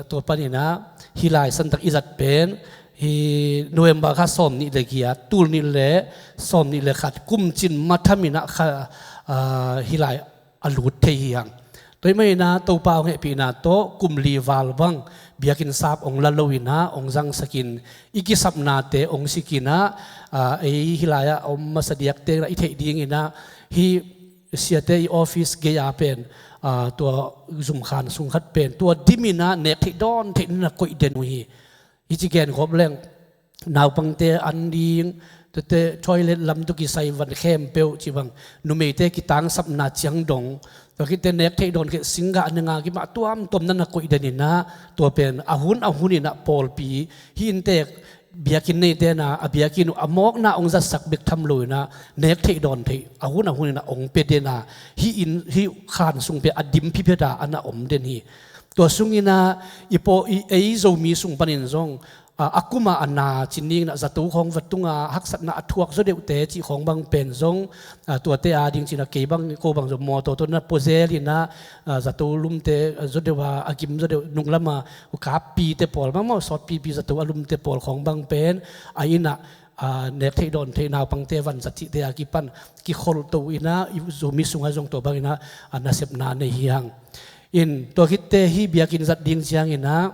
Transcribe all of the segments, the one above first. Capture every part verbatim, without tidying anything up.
Tua paninah hih lai santak i zat pen hih November kha sawm nih le giat, tul nih le sawm nih le khat, kum cin ma thaminah kha, ah, hih lai a lut thei hi hang. Tua hih maninah Topa hong hehpihna tawh kum li val bang biakinn sap hong la loinah hong zangsakin i kisapnate hong sikinah, ah, ei hih lai-ah a om masa diakte inah i theih dinginah hih siate i office gei-a pen, ah, tua zumkhan sung khat pen tua diminah nek theih dawn theih nana koih den uh hi. Hih ci gen khop leng naupangte an ding, tuate toilet lam tawh kisai van khempeuh ci bang, numeite kitangsapna ciang dong, tua khitte nek theih dawn kheh singgah nanga kimah tuamtuam nana koih den inah, tua pen a hun a hun inah pawlpi hih inntek biakinn neite na a biakinn uh a mawkna hong zatsak bek tham lo inah nek theih dawn theih a hun a hun inah hong pia den a, hih inn hih khan sung pen a dim phiphet a ana om den hi. Tua sunginah i paw i ei Zomi sung panin zong, a, a kuma a na cin dinginah zato khawng va tunga haksatna a thuak zaw deuhte cih khawng bang pen zong, a, tuate a ding cinah kei bang ko bang zong mawtaw tawh na puazel inah, a, zato lumte, a, zaw deuh a, a gim zaw deuh nunglama u kappite pawl bang maw sawtpipi zato a lumte pawl khawng bang pen a innah, a, nek theih dawn theih naupangte van zat cihte a kipan kikholto inah i Zomi sungah zong tua banginah, a, nasepna nei hi hang. In tua khitte hih biakinn zat ding cianginah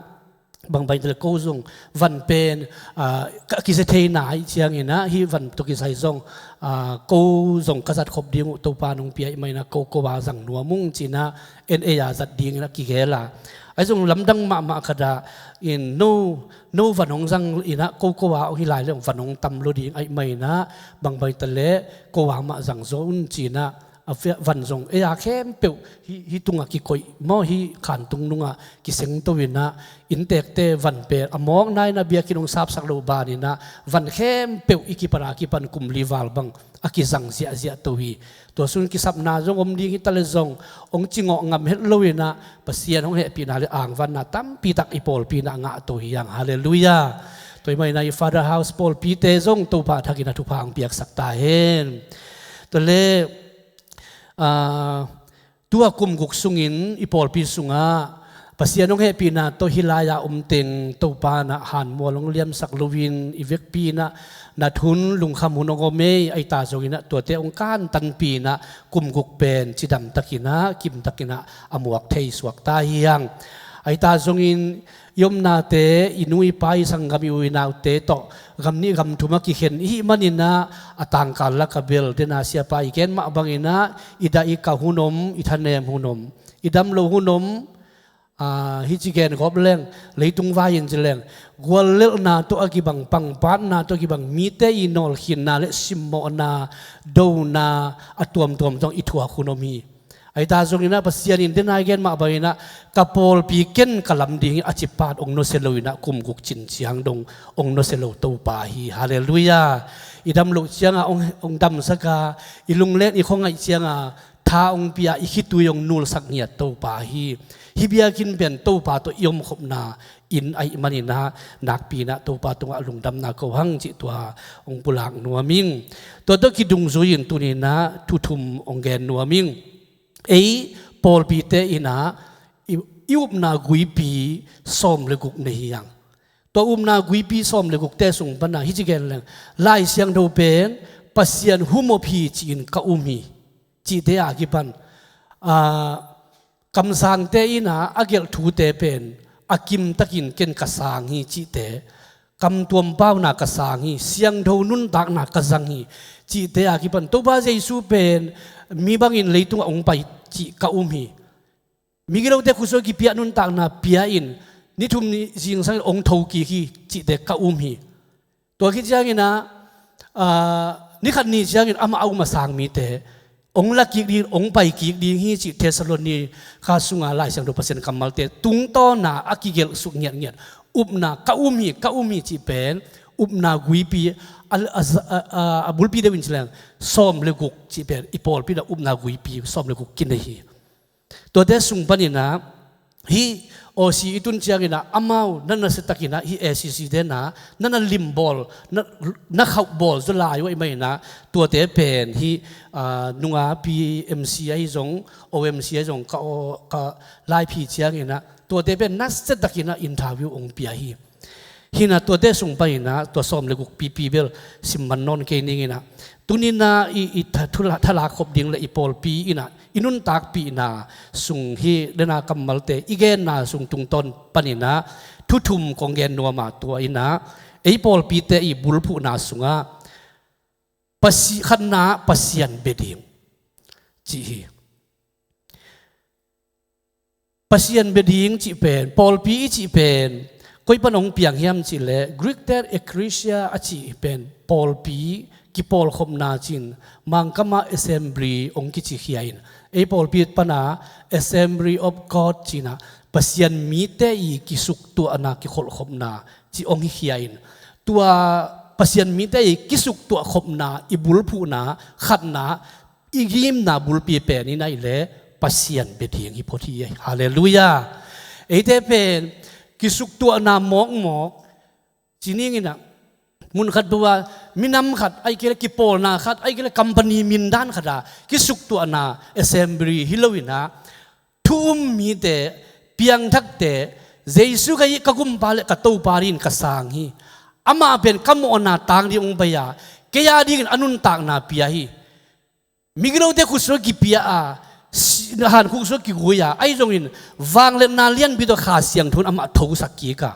bangbang tale ko zong van pen, ah, ka kizia thei nai cianginah hih van tawh kisai zong, ah, ko zong ka zat khop ding uh Topa nong pia ih maninah ko ko a zang nuam ung cinah en ei a zat dinginah kigel a. Ahi zong lamdang mahmah khat ah in no, no van hong zang inah ko ko a hong hi lai le hong van hong tam lo ding aih maninah bangbang tale ko a mah zang zaw un cinah a fia-, van zong ei a khempeuh hih, hih tungah kikoih maw, hih khantung nungah kisengto inah inntekte van pen a mawkna inah biakinn hong sapsak loh baninah van khempeuh i kipan a kipan kum li val bang a kizang ziahziah to hi. Tua sun kisapna zong om ding hi tale zong hong cingawh ngam het lo inah Pasian hong hehpihna le angvanna tampitak i pawlpi inah ngah to hi hang. Halleluiah. Tua ih maninah i Father House pawlpite zong Topa thakin a thupha hong piaksak ta hen. Tua le, ah, tua kum guk sungin i pawlpi sungah Pasian hong hehpihna tawh hih lai-a om teng Topa inah hanmual hong liamsak loin i vekpi inah nat hun lungkham hun hong om ei, ahi ta zonginah tuate hong kantanpi inah kum guk pen cidamtakinah kimtakinah a muak thei suak ta hi hang. Ahi ta zongin i omnate, i nu i pa, i sanggam, i u i naute tawh gam nih gam thum a kikhen ihih maninah a tangkal lak a bel dena siapa i gen mah banginah i dah i kah hun om, i thanem hun om, i dam loh hun om, ah, hih ci gen gawp leng leitung vai in ci leng guallelhna tawh a kibang pangpatna tawh a kibang mite i nawlkhinna le simmawhna dona a tuamtuam zong i thuak hun om hi. Ahi ta zonginah Pasian in dena i gen mah banginah ka pawlpi ken ka lam ding hi a cih pan hong nusia lo inah kum guk cin ciang dong hong nusia lo Topa hi. Halleluiah. I dam loh cianga hong, hong damsak a, i lunglen i khuangaih cianga tha hong pia, i khitui hong nulsak ngiat Topa hi. Hih biakinn pen Topa tawh i omkhopna inn ahih maninah nakpi inah Topa tungah lungdamna ko hang cih tua hong pulak nuam ing. Tua tawh kidungzui in tuninah thu thum hong gen nuam ing. Ei pawlpite inah i, i upna guipi sawm le guk nei hi hang. Tua upna guipi sawm le gukte sung panah hih ci gen leng Lai Siangtho pen Pasian humop hi ci-in ka um hi cihte a kipan, ah, kamsangte inah a gelh thute pen a kimtakin ken ka sang hi cihte, kamtuam pauna ka sang hi, siangtho nuntakna ka zang hi cihte a kipan Topa Jesu pen mi bangin leitungah hong pai cih ka um hi. Migilote khutsuah kipiah nuntakna pia-in ni thum ni zingsangin hong thokik hi cihte ka um hi. Tua khit cianginah, ah, ni khat ni ciangin amah a um a sang mite hong lakik ding, hong paikik ding hi cih Thesalonika sunga Lai Siangtho Pasian kammalte tungtawna a kigelhsuk ngiatngiat upna ka um hi, ka um hi cih pen upna guipi a, a, a, a, a bulpi deuhin ci leng sawm le guk cih pen i pawlpi inah upna guipi sawm le guk kinei hi. Tuate sung paninah hih Aussie i tun cianginah amau na nasiatakinah hih A C C te na, na na limbawl, na, na khauhbawl zaw lai uh ahih maninah tuate pen hih, ah, nunga P M C ahi zong, O M C ahi zong ka, ka laiphi cianginah Tuate pen nasia takin ah interview hong pia hi. Hi in ah tuate sung panin ah tua sawm le guk pipi bel sim man nawn kei ning in ah, tuni in ah i, i tha-, thula-, thalak khop ding le i pawlpi in ah i nuntakpihna sung hi, dena kammalte i genna sung tungtawn panin ah thu thum kong gen nuam a, tua in ah ei pawlpite i bulphuhna sungah Pasi-, khatna, Pasian bia ding cih hi. Pasian bia ding cih pen, pawlpi i cih pen koi pan hong piang hiam cih leh, Greek te ekklesia a cih pen pawlpi, kipawlkhopna ci-in, Mangkam ah assembly hong kici khia in, ei pawlpi pan ah Assembly of God ci-in ah, Pasian mite i kisuktuahna, kikholhkhopna cih hong hi khia in, tua Pasian mite i kisuktuahkhopna, i bulphuhna, khatna, i ngimna bulpi pen in ahih leh Pasian bia ding hi phot hi. Halleluiah. Eite pen kisuktuahna mawkmawk ci ning in ah, mun khat bua, minam khat, ahih kei leh kipawlna khat, ahih kei leh company mindan khat ah kisuktuahna assembly hi lo in ah, thu um mite, piangthakte, Jesu ka hi, ka gumpa le ka Topa dingin ka sang hi, amah pen ka mawhna tang ding hong pai a, kei a dingin a nuntakna pia hi. Migilote khut sungah kipia a, si-, hankhuk sungah kigui a, ahi zongin vangliatna lianpi tawh Kha Siangtho in amah thosak kik a,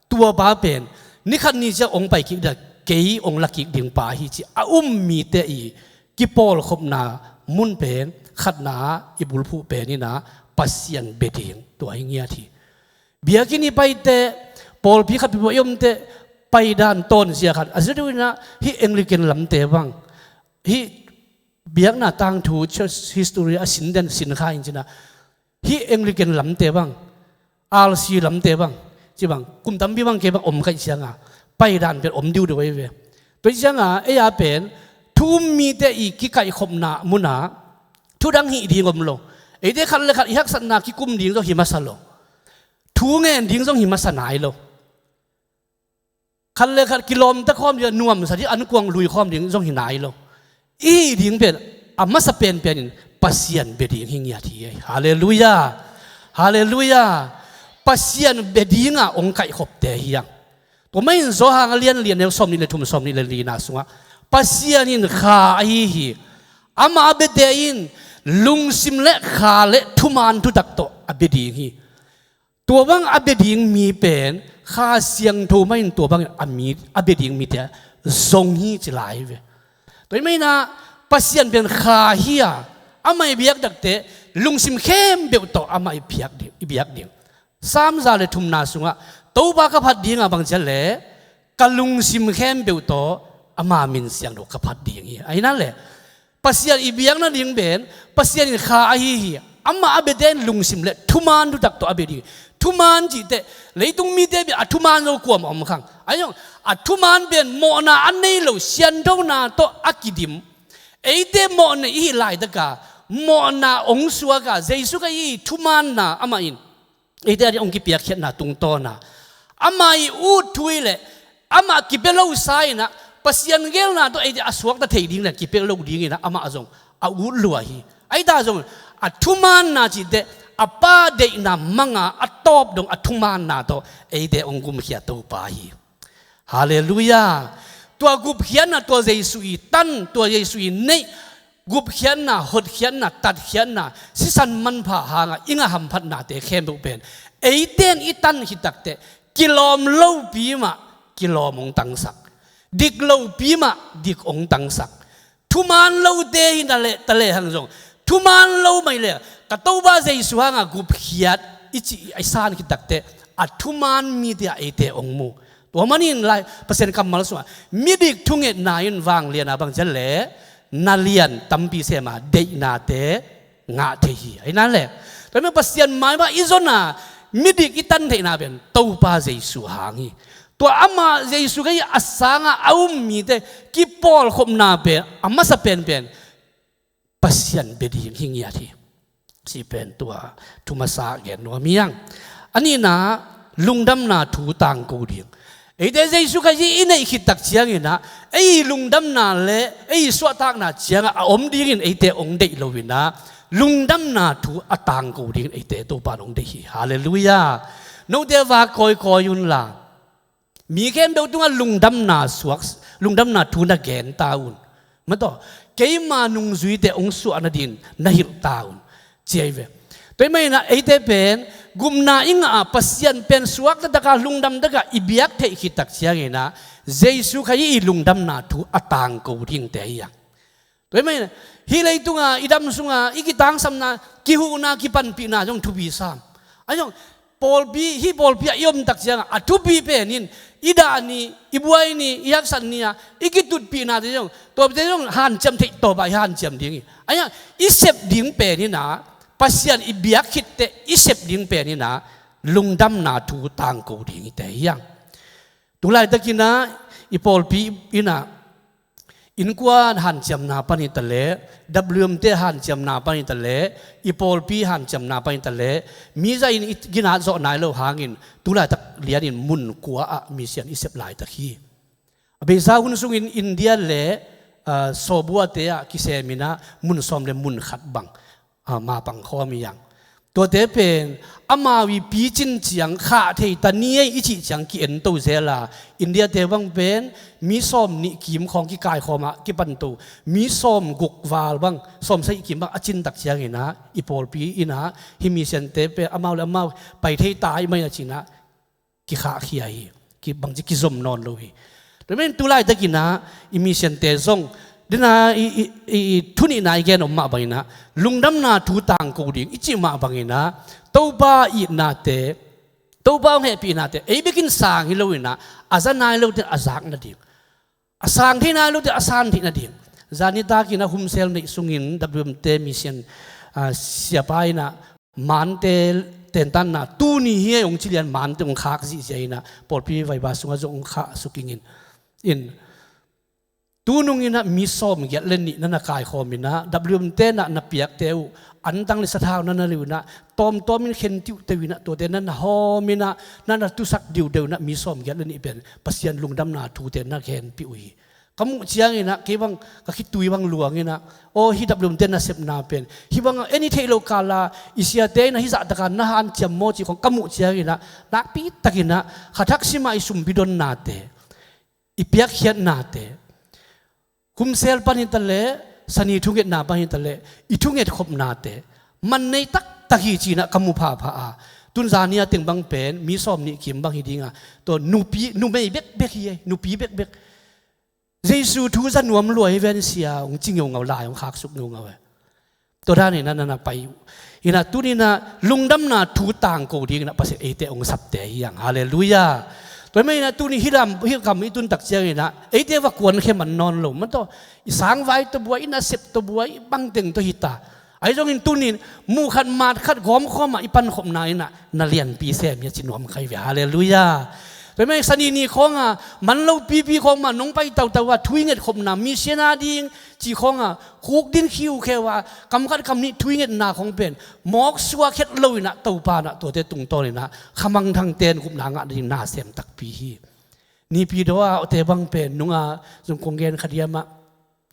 tua pa pen ni khat ni ciang hong pai kik ding a, kei hong la kik ding pa hi, ci a um mite i kipawlkhopna mun pen, khatna ah i bulphuh pen in ah Pasian bia ding, tua hi ngiat hi. Biakinn i paite, pawlpi khat pi pawh i omte, paidan tawnsia khat a zia deuh in ah, hih Anglican lamte bang, hih biakna tangthu, church history a sin den sin kha in ci-in ah, hih Anglican lamte bang, R C lamte bang, ci bang, kum tampi bang kei bang om kaih ciangin, paidan pen om diudiu ahi ve. Tua hi ciangin, ei a pen, thu um mite i kikaihkhopna mun ah, thu dang hih ding om lo. Eite khat le khat i haksatna kikum ding zong hi masa lo. Thu ngen ding zong hi masa nai lo. Khat le khat kilawmta khawm ding, nuamsa ding, ankuang lui khawm ding zong hi nai lo. I hih ding pen a masa penpen in Pasian bia ding hi ngiat hi. Halleluiah. Halleluiah. Pasian bia ding a hong kaihkhopte hi hang. Tua mah in Johan a lian li, a neu sawmnih le thum, sawmnih le lina sungah, Pasian in Kha ahi hi. Amah a biate in lungsim le kha le thuman thutak tawh a bia ding hi. Tua bang a bia ding mi pen Kha Siangtho mah in tua bangin a mi, a bia ding mite zong hi ci lai ve. Tua hi mah in ah Pasian pen Kha hi a, amah i biak takteh lungsim khempeuh tawh amah i biak ding, i biak ding. Sam za le thumna sungah, Topa ka phat ding a bang ci a leh ka lungsim khempeuh tawh ama min siangtho ka phat ding hi. Ahi nak leh Pasian i biakna ding pen, Pasian in Kha ahi hi. Amah a biate in lungsim le thuman thutak tawh a bia ding. Thuman cih teh, leitung mite bia a thuman zo kuamah om khang. Ahi zong, a thuman pen mawhna a nei lo, sianthona tawh a kidim. Eite mawhna i hih laitak a, mawhna hong suak a, Jesu ka i thumanna amah in eite a ding hong kipiakkhiatna tungtawn a, amah i ut thu i leh amah kipia losa in ah, Pasian geelna tawh eite a suakta thei ding le kipia lo ding in ah amah zong a ut lua hi. Ahi ta zong a thumanna cih teh a Pa deihna mang a, a tawp dong a thumanna tawh eite hong gumkhia Topa hi. Halleluiah. Tua gupkhiatna, tua Jesu i tan, tua Jesu i neih, gupkhiatna, hotkhiatna, tatkhiatna, sisan manpha hangah i ngah hamphatnate khempeuh pen eite in i tan khit takteh kilawm lopi mah kilawm hong tangsak, dik lopi mah dik hong tangsak. Thuman lote hi ta leh, ta lehang zong, thuman lo mah i leh ka Topa Jesu hangah gupkhiat i cih i san khit takteh a thuman mite ah eite hong mu. Tua manin lai Pasian kammal sungah, midik thungetna in vanglian a bang ci a leh na lian tampi sem a deihnate ngah thei hi. Ahi nak leh, tua manin Pasian maimah i zon a midik i tan theihna pen Topa Jesu hang hi. Tua amah Jesu ka i a sangah a um mite kipawlkhopna pen a masa penpen Pasian bia ding hi ngiat hi. Cih pen tua thu masa gen nuam hi hang. A nihna, lungdamna thu tangko ding. Eite Jesu Khazih i neih khit tak ciangin ah, ei lungdamna le ei suahtakna ciangah a om dingin eite hong deih lo in ah, lungdamna thu a tangko dingin eite Topa in hong deih hi. Halleluiah. Note va kawikawi unla, mi khempeuh tungah lungdamna suak, lungdamna thu na gen ta un. Mataw, keima nungzuite hong suah nadingin na hilh ta un, ci ahi ve. Tua ahih manin ah eite pen gupna i ngah a, Pasian pen suak taktak a, lungdam taktak a i biak theih khit tak ciangin ah Jesu Khazih i lungdamna thu a tangko dingte hi hang. Tua ahih manin ah hih leitung a i dam sung a i kitangsapna, kihuhna, kipanpihna zong thupi sam. Ahi zong pawlpi, hih pawlpi ah i om tak ciang a, a thupi pen in i dah ni, i buai ni, i haksat ni a i kitutpihnate zong, tuate zong hanciam theih tawp a i hanciam ding hi. Ahi hang i sep ding pen in ah, Pasian i biak khit teh i sep ding pen in ah lungdamna thu tangko ding hite hi hang. Tu laitakin ah i pawlpi in ah innkuan hanciamna pan hi ta leh, W M te hanciamna pan hi ta leh, i pawlpi hanciamna pan hi ta leh, mi zahin i ginat zawh nai lo hangin tu laitak lianin mun kua ah mission i sep laitak hi. A beisa hun sungin India le, ah, Sawbuate ah kisem in ah mun sawm le mun khat bang, ah, mapang khawm hi hang. Tuate pen amau i picin ciang khah thei ta ni ei i cih ciang ki-en to zel a, India-te bang pen mi sawm nih kim khawng kikaikhawm ah kipan to, mi sawm guk val bang, sawm sagih kim bang a cin tak ciangin ah i pawlpi in ah hih mission-te pen amau le amau pai thei ta ahih manin ah ci-in ah kikhahkhia hi, ki, bangci kizom nawn lo hi. Tua ahih manin tu laitakin ah i mission-te zong, dena i, i, i, i thu nihna i gen om mah bangin ah, lungdamna thu tangko ding i cih mah bangin ah, Topa itnate, Topa hong hehpihnate ei bekin sang hi loin ah, a za nai lote a zak nading, a sang thei nai lote a san theih nading. Zan nitakin ah Hun Sel neih sungin W M te mission, ah, siapa in ah Mante tentanna tuni hi ei hong ci lian, Mante hong khak zihziah in ah pawlpi vaiba sungah zong hong khah suk ing in. In, tunung in ah mi sawm giat le nih na na kaikhawm in ah, W M te in ah na piakte uh antang le sathau na na liu in ah, tawmtawm in khen tiuhteu in ah, tuate na na hawm in ah, na na tusak diudeu in ah, mi sawm giat le nih pen Pasian lungdamna thute na genpih uh hi. Ka muh ciangin ah, kei bang ka khitui bang luang in ah, aw, hih W M te nasepna pen hih bang a en i theih loh kal a i siate in ah hih zahtak a na hanciam maw cih khawng ka muh ciangin ah, nakpi takin ah kha thak sim a i sumpi donnate, i piakkhiatnate, Hun Sel pan hi ta leh, Sani thungetna pan hi ta leh, i thungetkhopnate man nei taktak hi ci-in ah ka mu phapha a, tun zan ni a teng bang pen mi sawm nih kim bang hi ding a, tua nupi, numei bekbek hi ei, nupi bekbek. Jesu thu za nuam lua hi ven sia, hong ci ngeungau lai, hong khak suk ngeungau e. Tua dan in ah na na pai uh. In ah tuni in ah lungdamna thu tangko ding in ah Pasian eite hong sapte hi hang. Halleluiah. Tua ahih manin ah tuni hih lam, hih kam i tun tak ciangin ah eite va kuankhia man nawn lo. Mataw, i sangvai tawh buai, i nasep tawh buai, i bangteng tawh hi ta. Ahi zongin tuni in mu khat, mat khat, gawmkhawm ah i pankhopna in ah na lianpi sem hi a ci nuam ka hi ve. Halleluiah. Tua ahih manin Sani ni khawng a man lopipi khawng mah nong pai tautau a thu i ngetkhopna, mission a ding cih khawng a khukdin khiukheu a, kam khat kam nih thu i ngetna khawng pen mawk suak het lo in ah, Topa in ah tuate tungtawn in ah khamangthangte in gupna ngah nading na sem takpi hi. Naypyidaw a awte bang pen nung a zong kong gen kha diam ah,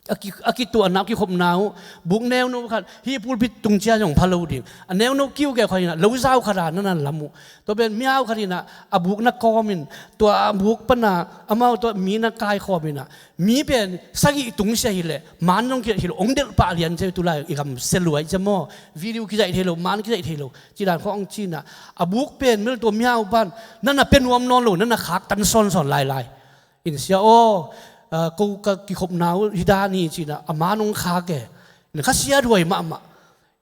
a ki, a kituahna, a kikhopna uh, buk neuno khat, hih pulpit tung ciang zong pha lo ding, a neuno kiuke khat in ah lo zau khat a na na lam uh. Tua pen mihau khat in ah a buk na kawm in, tua a buk pan a amau tua mi na kaikhawm in ah, mi pen sagih tung sia hi leh man zong kiat hi lo, hong delh pah lian cia, tu lai i gam sia luai cia maw, video kizaih thei lo, man kizaih thei lo, ci dan khawng hong ci in ah, a buk pen mel tua mihau pan na na pia nuam nawn lo, na na khak tan sawnsawn lailai. In sia aw, ah, ko ka kikhopna uh hi dan hi ci in ah a man hong khak e. In kha sia duai mahmah.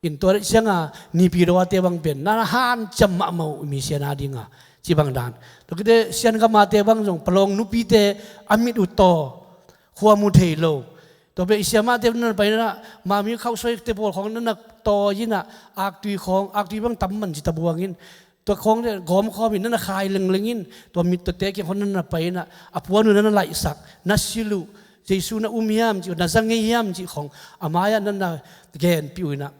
In tua ciang a Naypyidaw a te bang pen na hanciam mahmah uh, mission a ding a ci bang dan. Tua khit teh Sian gam a te bang zong palawng nupite a mit uh taw, khua mu thei lo. Tua pen i siamahte na na pai in ah, mami khauhsuai te pawl khawng na na tawi in ah, aktui khawng, aktui bang tam man ci ta buang in, tua khawng le gawmkhawm in na na khai lengleng in, tua mittawte kiang khawng na na pai in ah, a puan uh na na laihsak, na silh uh, Jesu na um hiam cih, na za ngei hiam cih khawng a mai-ah na na genpih uh in ah.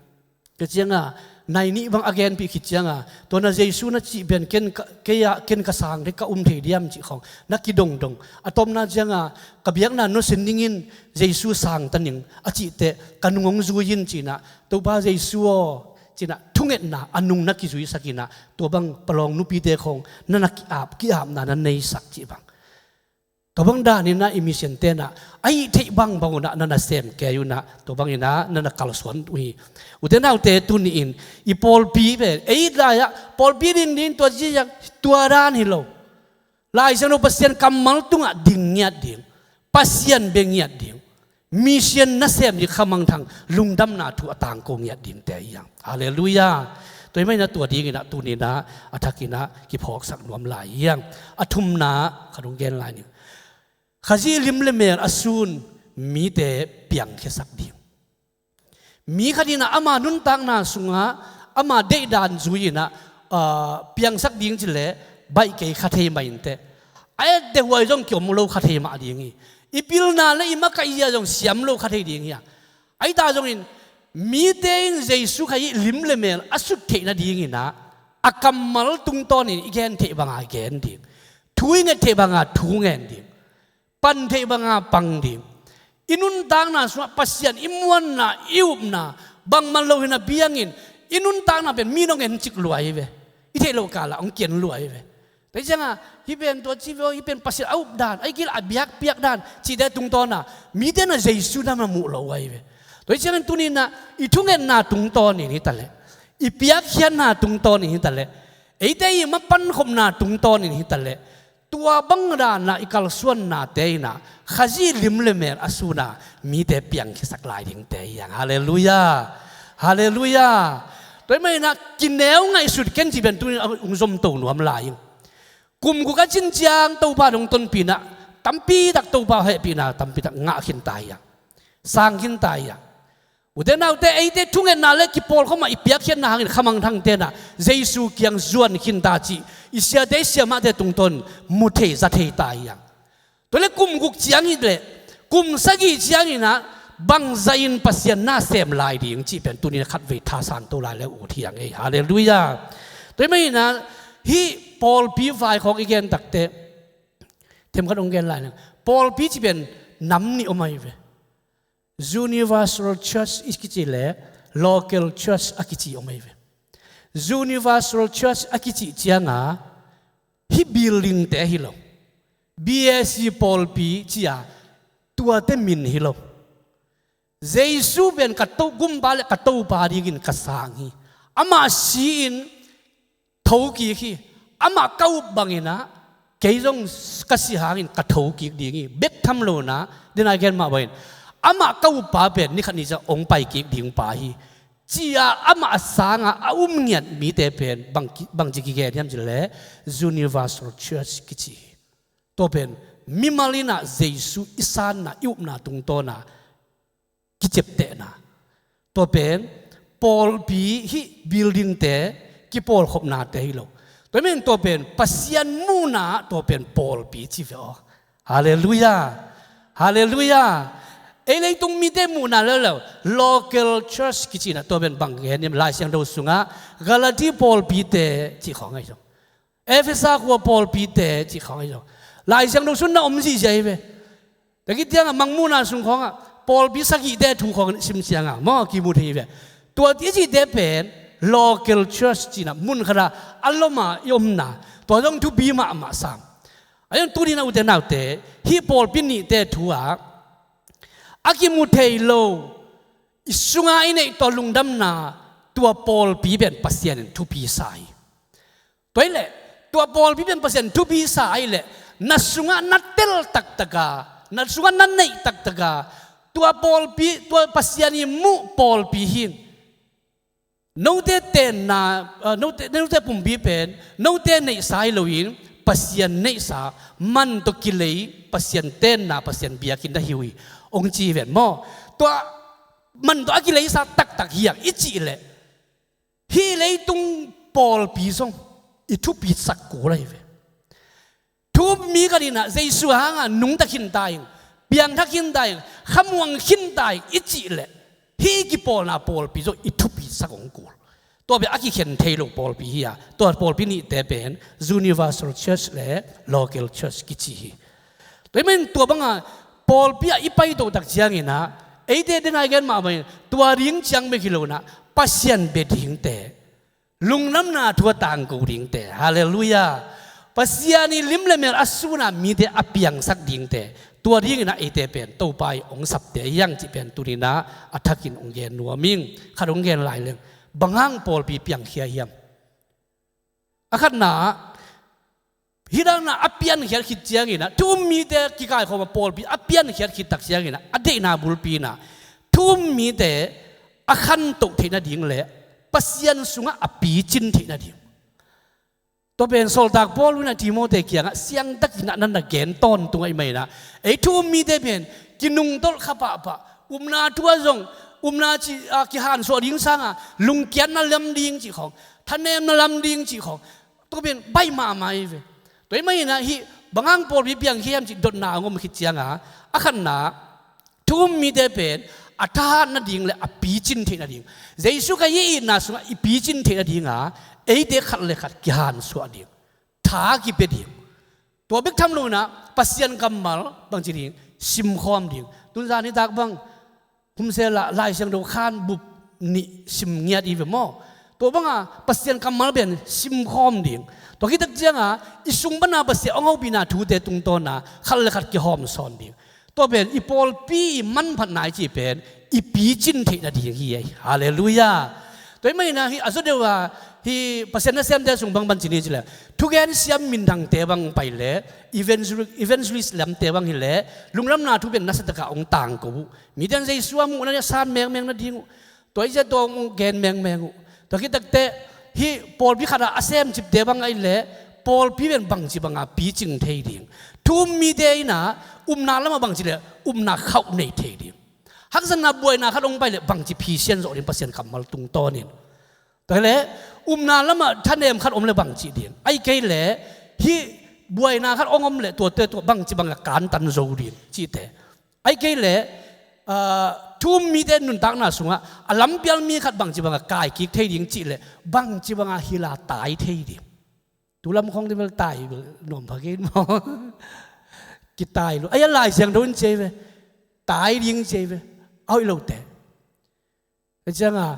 Tua ciang a nai nih bang a genpih khit cianga, tua na Jesu na cih pen ken ka, kei ah, ken ka sang dek ka um thei diam cih khawng na kidongdong. A tawpna cianga, ka biakna nusia ning in Jesu sang ta ning a cih teh ka nung hong zui in ci-in ah, Topa Jesu aw, ci-in ah thungetna a nung na kizuisak in ah, tua bang palawng nupite khawng na na ki-ap, ki-apna na neisak cih bang. Tua bang dan in ah i mission te in ah a hih theih bangbang un ah na na sem kei un ah, tua bang in ah na na kalsuan uh hi. Ute naute, tuni in i pawlpi pen, ei lai-ah pawlpi ding ding tua ci-a, tua dan hi lo. Lai Siangtho Pasian kammal tungah ding ngiat ding, Pasian bia ngiat ding, mission nasem ding, khamangthang lungdamna thu a tangko ngiat dingte hi hang. Halleluiah. Tua ahih manin ah tua dingin ah tuni in ah a thakin ah kiphawksak nuam lai hi hang. A thumna khat hong gen lai ning. Khazih lim le mel a sun mite piangkhiasak ding. Mi khat in ah ama nuntakna sungah ama deihdan zui in ah, ah, piangsak ding cileh baih kei kha thei mah inteh. A etteh huai zong kiom lo kha thei mah ding hi. I pilna le i makaih ah zong siam lo kha thei ding hi a. Ahi ta zongin mite in Jesu Khazih lim le mel a sut theih nadingin ah a kammal tungtawnin i gen theih banga gen ding, thu i nget theih banga thu ngen ding, pan theih banga pang ding. I nuntakna sungah Pasian i muanna, i upna, bangmah lo hi napi hangin i nuntakna pen mi in hong encik lua hi ve. I theih loh kalah hong kian lua hi ve. Tua hi cianga, hih pen tua ci ve aw, hih pen Pasian a updan, ahih kei leh a biakpiakdan cihte tungtawna mite in ah Jesu na na muh lo uh ahi ve. Tua hi ciangin tuni in ah i thungetna tungtawnin hi taleh, i piakkhiatna tungtawnin hi taleh, eite i mapankhopna tungtawnin hi taleh, tua bang dan ah i kalsuannate in ah Khazih lim le mel a sun a mite piangkhiasak lai dingte hi hang. Halleluiah. Halleluiah. Tua ahih manin ah kineu ngaihsut ken cih pen tuni in ah hong zomto nuam lai ing. Kum guk a cin ciang Topa in hong tonpih in ah tampi tak, Topa hehpihna tampi tak ngah khin ta hi hang. Sang khin ta hi hang. Ute naute, eite thungetna le kipawlkhop mah i piakkhiatna hangin khamangthangte in ah Jesu kiang zuan khin ta cih i siate, i siamahte tungtawn mu thei, za thei ta hi hang. Tua leh kum guk ciang hi leh kum sagih ciangin ah bangzah in Pasian na sem lai ding cih pen tuni in ah khatvei thasanto lai le uh hi hang ei. Halleluiah. Tua ahih manin ah hih pawlpi vai khawng i gen takteh, themkhat hong gen lai ning. Pawlpi cih pen nam nih om ahi ve. Universal Church i kici le local church a kici om ahi ve. Universal Church a kici cianga hih buildingte hi lo. B A C pawlpi ci-a tuate min hi lo. Jesu pen ka to, gumpa le ka Topa dingin ka sang hi. Amah si-in thokik hi. Amah ka up bangin ah kei zong ka si hangin ka thokik ding hi. Bek tham lo-in ah, den a gen mah bangin, amah ka uppa pen ni khat ni ciang hong paikik dingpa hi, ci-a amah sangah a um ngiat mite pen bang ki, bangci kigen hiam cih leh Universal Church kici hi. Tua pen mimal in ah Jesu i sanna, i upna tungtawn a kiciaptehna. Tua pen pawlpi, hih buildingte, kipawlkhopnate hi lo. Tua ahih manin tua pen Pasian muhna, tua pen pawlpi ci ve aw. Halleluiah. Halleluiah. Ei leitung mite muhna leuleu, local church kici in ah tua pen bang gen hiam, Lai Siangtho sungah Galati pawlpite cih khawng ahi zong, Efesa khua pawlpite cih khawng ahi zong, Lai Siangtho sung na om zihziah hi ve. Tua khit ciangah Mangmuhna sung khawngah pawlpi sagihte thu khawng sim ciangah maw kimu thei hi ve. Tua i cihte pen local church ci-in ah mun khatah a lom a i omna, tua zong thupi mahmah sam. Ahi zong tuni in ah ute naute, hih pawlpi nihte thu ah a kimu thei lo, i sungah i neih tawh lungdamna, tua pawlpi pen Pasian in thupi sa hi. Tua hi leh tua pawlpi pen Pasian thupi sa ahih leh, na sungah na tel taktaka, na sungah na neih taktaka, tua pawlpi, tua Pasian i muh pawlpi hi in, note tenna, ah, note, note pumpi pen note neihsa hi loin Pasian neihsa, man tawh kilei Pasian tenna, Pasian biakinn na hi uh hi, hong ci hi ven maw. Tua man tawh a kileisa taktak hi hang i cih leh, hih leitung pawlpi zong i thupisak kul ahi ve. Thu um mi khat in ah Jesu hangah nungta khinta in, piangthak khinta in, khamuang khinta in i cih leh, hih i kipawlna pawlpi zong i thupisak hong kul. Tua bia a kikhen thei lo pawlpi hi a, tua pawlpi nihte pen Universal Church le Local Church kici hi. Tua ahih manin tua banga pawlpi ah i paito tak ciangin ah, eite denai gen mahmah in, tua ding ciang bek hi lo in ah, Pasian bia dingte, lungdamna thu a tangko dingte, halleluiah, Pasian i lim le mel a sun a mite a piangsak dingte, tua dingin ah eite pen Topa i hong sapte hi hang cih pen tuni in ah a thakin hong gen nuam ing. Khat hong gen lai leng, bang hang pawlpi piangkhia hiam? A khatna, hih dan a piankhiat khit ciangin ah, thu um mite kikaikhawm a pawlpi a piankhiat khit tak ciangin ah, a deihna bulpi in ah, thu um mite a khantoh theih nading le Pasian sungah a picin theih nading. Tua pen sawltak Paul in ah Timote kiangah siangtakin ah na na gen tawntung ahih manin ah, ei thu um mite pen kinungtolh kha pahpah, upna thu ah zong, upna ci, a, kihansuah ding sangin lungkiatna lam ding cih khawng, thanemna lam ding cih khawng, tua pen baih mahmah hi ve. Tua ahih manin ah hih bang hang pawlpi piangkhia hiam cih dotna hong om khit ciangin ah, a khatna, thu um mite pen a thahat nading le a picin theih nading, Jesu Khrih i itna sungah i picin theih nading a, eite khat le khat kihansuah ding, tha kipia ding. Tua bek tham lo in ah Pasian kammal bangci ding, simkhawm ding. Tunzan nitak bang, humsel ah Lai Siangtho khan bup nih sim ngiat i ve maw? Tua banga Pasian kammal pen simkhawm ding. Tua khit tak ciangin i sung pana Pasian hong hopihna thute tungtawn a khat le khat kihawm sawn ding. Tua pen i pawlpi i manphatna i cih pen i picin theih nading hi ei. Halleluiah. Tua ahih manin ah hih a zaw deuh a, hih Pasian nasemte sung bang bangci ni ci leh, thugen siam minthangte bang pai leh, evangel-, evangelist lamte bang hi leh, lungdamna thu pen nasatak a hong tangko uh. Mite in Jesu a muhna nih a san mengmeng nading uh. Tua hi ciang tua hong gen mengmeng uh. Tua khit takteh hih pawlpi khat a a semcipte bang ahih leh, pawlpi pen bangci banga picing thei ding, thu um mite in ah upna lamah bangci leh upna khauh nei thei ding, haksatna buaina khat hong pai leh bangci phisian zawh ding Pasian kammal tungtawnin. Tua hi leh upna lamah thanem khat om leh bangci ding, ahih kei leh hih buaina khat hong om leh tuate tua bangci banga kantan zo ding cihte, ahih kei leh, ah, thu um mite nuntakna sungah a lampial mi khat bangci banga kaikik thei ding cih leh bangci banga hila tai thei ding. Tu lam khawng te bel tai bel nuam pha kei maw? Kitai lo. Ai, a Lai Siangtho in ci ei ve. Tai ding ci ei ve. A hoih lote. Tua ciangin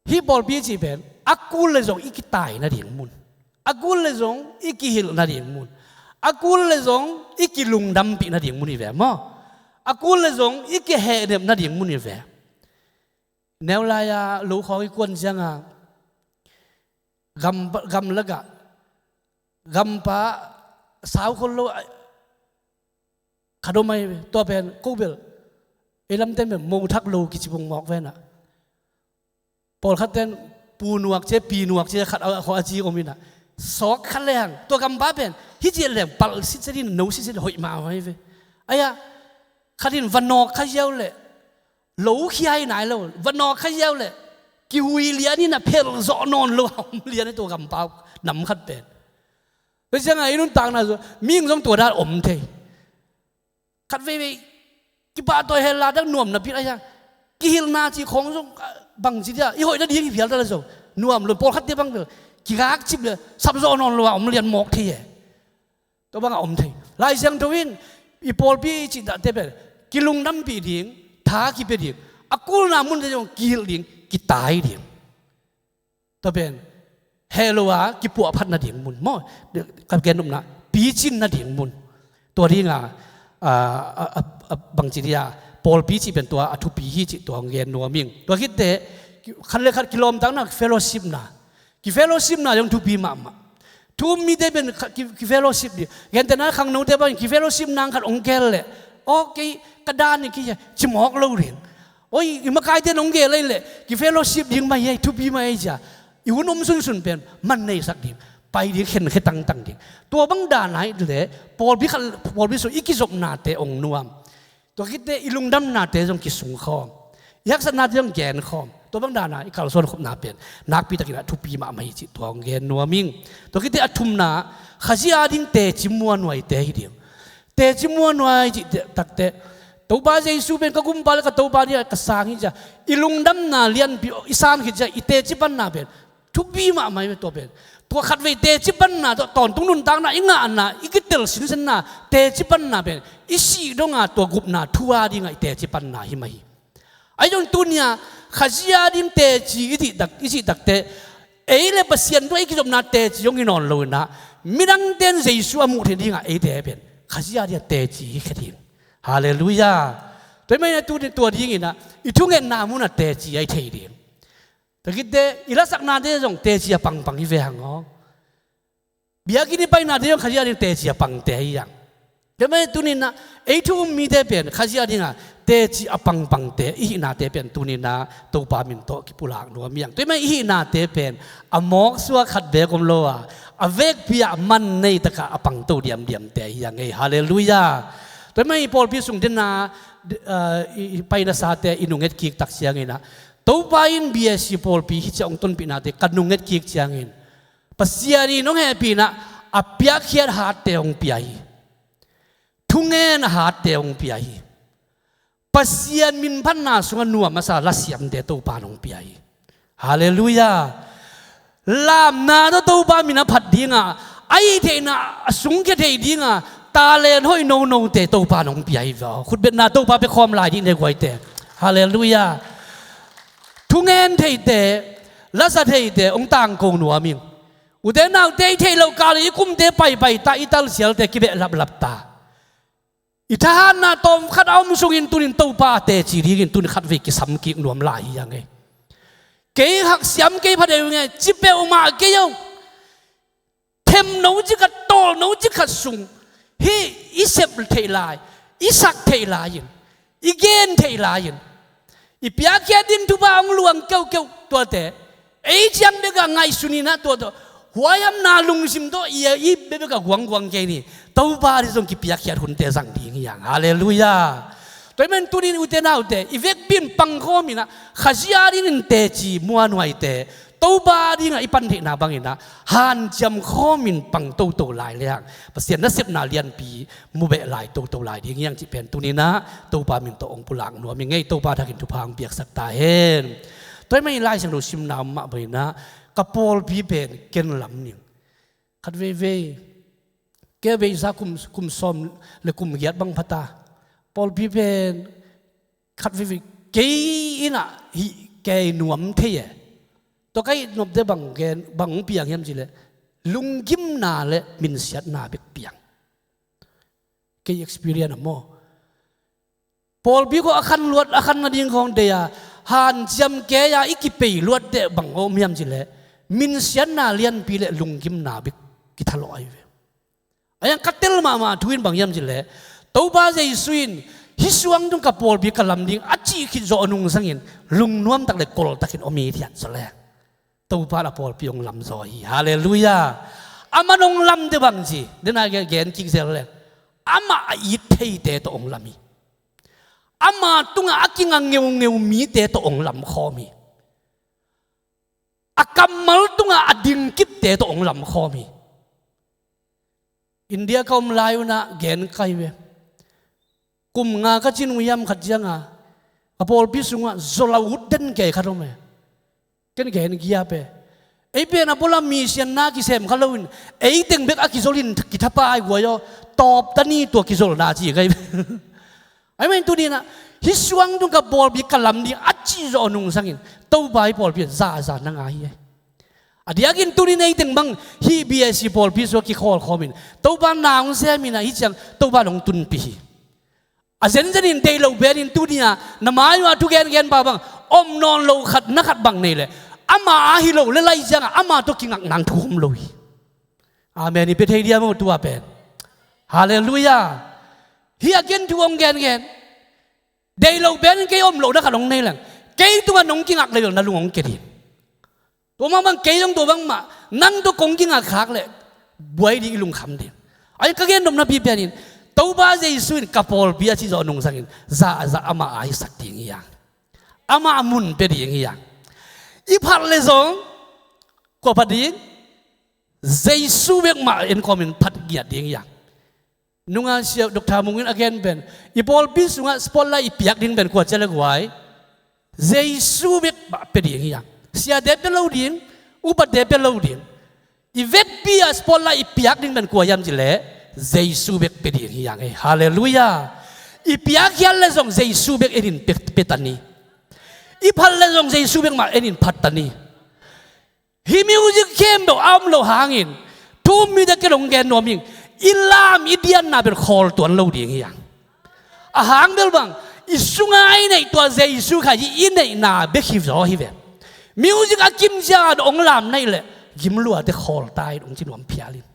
hih pawlpi cih pen a kul leh zong i kitai nading mun, a kul leh zong i kihilh nading mun, a kul leh zong i kilungdampih nading mun hi ve maw? A kul leh zong i kihehnep nading mun hi ve. Neu lai-a lo khawng i kuan ciangin gam, gamlakah gampa sau khol lo a, khat om ahi ve. Tua pen ko bel ei lamten pen mo thak lo kici bung mawk ve na. Pawlkhat ten pu nuak ci, pi nuak ci, khat a khua a ci om in ah, sawk khat lehang tua gampa pen hih ci lehang palh sitset in, no sitset in hoih mahmah hi ve. Ai-a khat in va nawk kha ziau leh lo khia hi nai lo, va nawk kha ziau leh kihui lian in ah phelh zawh nawn lo a om lian hi tua gampa nam khat pen. Tua ciangin i nuntakna zong mihing zong tua dan om thei. Khat veivei kipahtawi hel la dang nuam napi a, ai-a kihilhna cih khawng zong, ah, bangci dia i hoih nading hi phial ta leh zong nuam lo, pawlkhatte bang bel kigakcip leh sapzawh nawn lo a om lian mawk thei e. Tua bangah om thei. Lai Siangtho in i pawlpi i cih dahte pen kilungdampih ding, tha kipia ding, a kulna munte zong kihilh ding, kitai ding. Tua pen heh lo a kipuahphat nading mun maw? Ka gen nopna, picin nading mun. Tua dinga, a, a, a, a, bangci dia pawlpi cih pen tua a thupi hi cih tua hong gen nuam ing. Tua khitteh khat le khat kilawmtatna, fellowshipna, kifellowshipna zong thupi mahmah. Thu um mite pen kha-, ki, kifellowship ding. Gentehna khangnote bangin kifellowship nang khat hong gel leh, aw kei ka dan hi kei hi, ci mawk lo ding. Oi, i makaite in hong gel ahih leh kifellowship ding mah hi, thupi mah hi ci-a i hun om sunsun pen man neisak ding, pai ding, khenkhia tangtang ding. Tua bang dan ahih leh pawlpi khat, pawlpi sung i kizopnate hong nuam. Tua khitteh i lungdamnate zong kisungkhawm, i haksatnate zong genkhawm. Tua bang dana i kalsuan khopna pen nakpitakin a thupi mahmah hi cih tua hong gen nuam ing. Tua khitteh a thumna, Khazih ading teci muanhuaite hi ding. Teci muanhuai cih takteh Topa Jesu pen ka gumpa le ka Topa dingah ka sang hi cia, i lungdamna lianpi i san khit cia i teci panna pen thupi mahmah hi ve. Tua pen tua khatvei teci panna tawh tawntung nuntakna i ngahna, i kitel sinsenna, teci panna pen i sih donga tua gupna thu a dingah i teci panna hi mah hi. Ahi zong tuni-a Khazih a ding teci i cih tak, i cih takte, ei le Pasian tungah i kizopna teci hong hi nawn lo inah, midangte in Jesu a muh theih dingah eite pen Khazih a dingah teci hi khe ding. Halleluiah. Tua hih manin tuni tua dinginah i thungetna munah teci a i thei ding. Tua khitte i lasaknate zong teci a pangpang hi ve hang aw. Biakinn i painate zong Khazih a ding teci a pangte hi hang. Tua hih manin tuninah ei thu um mite pen Khazih a dingah teci a pangpangte i hihnate pen tuninah Topa min tawh kipulak nuam hi hang. Tua hih manin i hihnate pen a mawk suak khat beek om lo a, a vekpi-ah man nei takah a pangto diamdiamte hi hang ei. Halleluiah. Tua hih manin i pawlpi sung dena, eh, i, i painasate i nunget kik tak cianginah, Topa in B S C pawlpi hi ciah hong tonpihnate ka nunget kik ciangin, Pasian in hong hehpih inah a piakkhiat hatte hong pia hi. Thungen a hatte hong pia hi. Pasian minphatna sungah nuam a sa lasiamte Topa in hong pia hi. Halleluiah. Lamna tawh Topa min a phat dinga, a hih theihna a sungkhia thei dinga talent hoih nonote Topa in hong pia hi ve aw. Khutbetna Topa pia khawm lai dih ne guaite. Halleluiah. Thungen theite, lasa theite hong tangko nuam ing. Ute naute, i theih loh kal i kumte paipai ta, i talsialte kibeh laplap ta. I thahatna tawmkhat a om sungin tunin Topa a teci dingin tuni khatvei kisam kik nuam lai hi hang ei. Kei haksiam kei pha deuh ing ei, ci peuhmah kei aw. Themno cikhat, tawlno cikhat sung hih i sep theih lai, i sak theih lai-in, i gen theih lai-in, i piakkhiat ding thupha hong luang keuhkeuh tuate ei ciang bekah ngaihsun inah tua tawh huaihamna lungsim tawh i, i bekbekah guangguang kei ni. Topa ding zong kipiakkhiat hunte zang ding hi hang. Halleluiah. Tua hih manin tunin ute naute, i vekpi in pangkhawm inah Khazih a dingin teci muanhuaite Topa dingah i pan theihna banginah hanciam khawmin pang toto lai lehang Pasian nasepna lianpi mu beh lai toto lai ding hi hang cih pen tuninah Topa min tawh hong pulak nuam ing ei. Topa thakin thupha hong piaksak ta hen. Tua hih manin Lai Siangtho simna om mah banginah ka pawlpi pen ken lam ning. Khat veivei, kei a veisa kum, kum sawm le kum giat bang phata. Pawlpi pen khat veivei kei inah hih kei nuam thei e. Tua ka hih nopte bang gen, bang hong piang hiam cih leh lunggimna le minsiatna bek piang. Kei experience a maw. Pawlpi khawng a khan luat, a khan nading khawng deih a, hanciam kei a i kipei luat teh bang om hiam cih leh minsiatna lianpi le lunggimna bek kithalawh ahi ve. A yang ka tel mahmah thu in bang hiam cih leh Topa Jesu in hih suang tung ka pawlpi ka lam ding a cih khit zawh nungsangin lungnuam tak le kol takin om hi thiat zaw le. Topa in a pawlpi hong lamzaw hi. Halleluiah. Aman hong lam deuh bang ci, dena gen, gen kik zel le, amah a it theite tawh hong lam hi. Ama tungah a kinga ngeungeu mite tawh hong lamkhawm hi. A kammal tungah a dingkipte tawh hong lamkhawm hi. India ka om lai unah gen ka hi ve. Kum nga ka cin uh hiam khat cianga ka pawlpi sungah zawla ut den kei khat om e. Ken gen giap e. Ei pen a pualam misianna kisem kha loin ei teng bek a kizolin kithapai guai aw. Tawp ta ni tua kizolna ci ka hi ve. Ahi manin tuninah hih suang tung ka pawlpi ka lam ding a cih zawh nungsangin Topa hih pawlpi ah zaza na ngai hi. A diakin tunin ei teng bang hih B S C pawlpi sua kikhawlkhawmin Topa na hong seminah hih ciang Topa nong tunpih hi. A zenzenin deih loh benin tunia na mai-ah thu gengen pa bang om nawn lo khat na khat bang nei leh ama a hi lo le lai ciangah ama tawh kingak nang thu om lo hi. Amen. I pia thei diam aw tua pen. Halleluiah. Hih a ken thu hong gengen deih loh benin kei om loh na khat hong nei leng kei tungah nong kingak leh na lung hong ke ding. Tua mah bang kei zong tua bangmah nang tawh kong kingak khak leh buai ding i lungkham ding. Ahi ka gen nopna pi pianin Topa Jesu in ka pawlpi a cih zawh nungsangin zahzah amah a hisak ding hi hang. Amah a mun pia ding hi hang. I phat leh zong kua phat ding? Jesu bek mah en kawmin phat ngiat ding hi hang. Nunga sia Doktor Mung in a gen pen, i pawlpi sungah spotlight i piak ding pen kua ci a le guai, Jesu bek mah pia ding hi hang. Siate pia lo ding, upate pia lo ding. I vekpi a spotlight i piak ding pen kua hiam cih leh Jesu bek pia ding hi hang ei. Halleluiah. I piakkhiat leh zong Jesu bek en in pia, pia ta ni. I phat leh zong Jesu bek mah en in phat ta ni. Hih music khempeuh a om loh hangin thu-um mite kiang hong gen nuam ing. I lam i dianna pen khawl tuan lo ding hi hang. A hang bel bang, i sunga i neih tua Jesu Khazih i neihna bek hi zaw hi ve. Music a kim ciangin hong lam naih leh gim luate khawl ta in hong ci nuam phial in.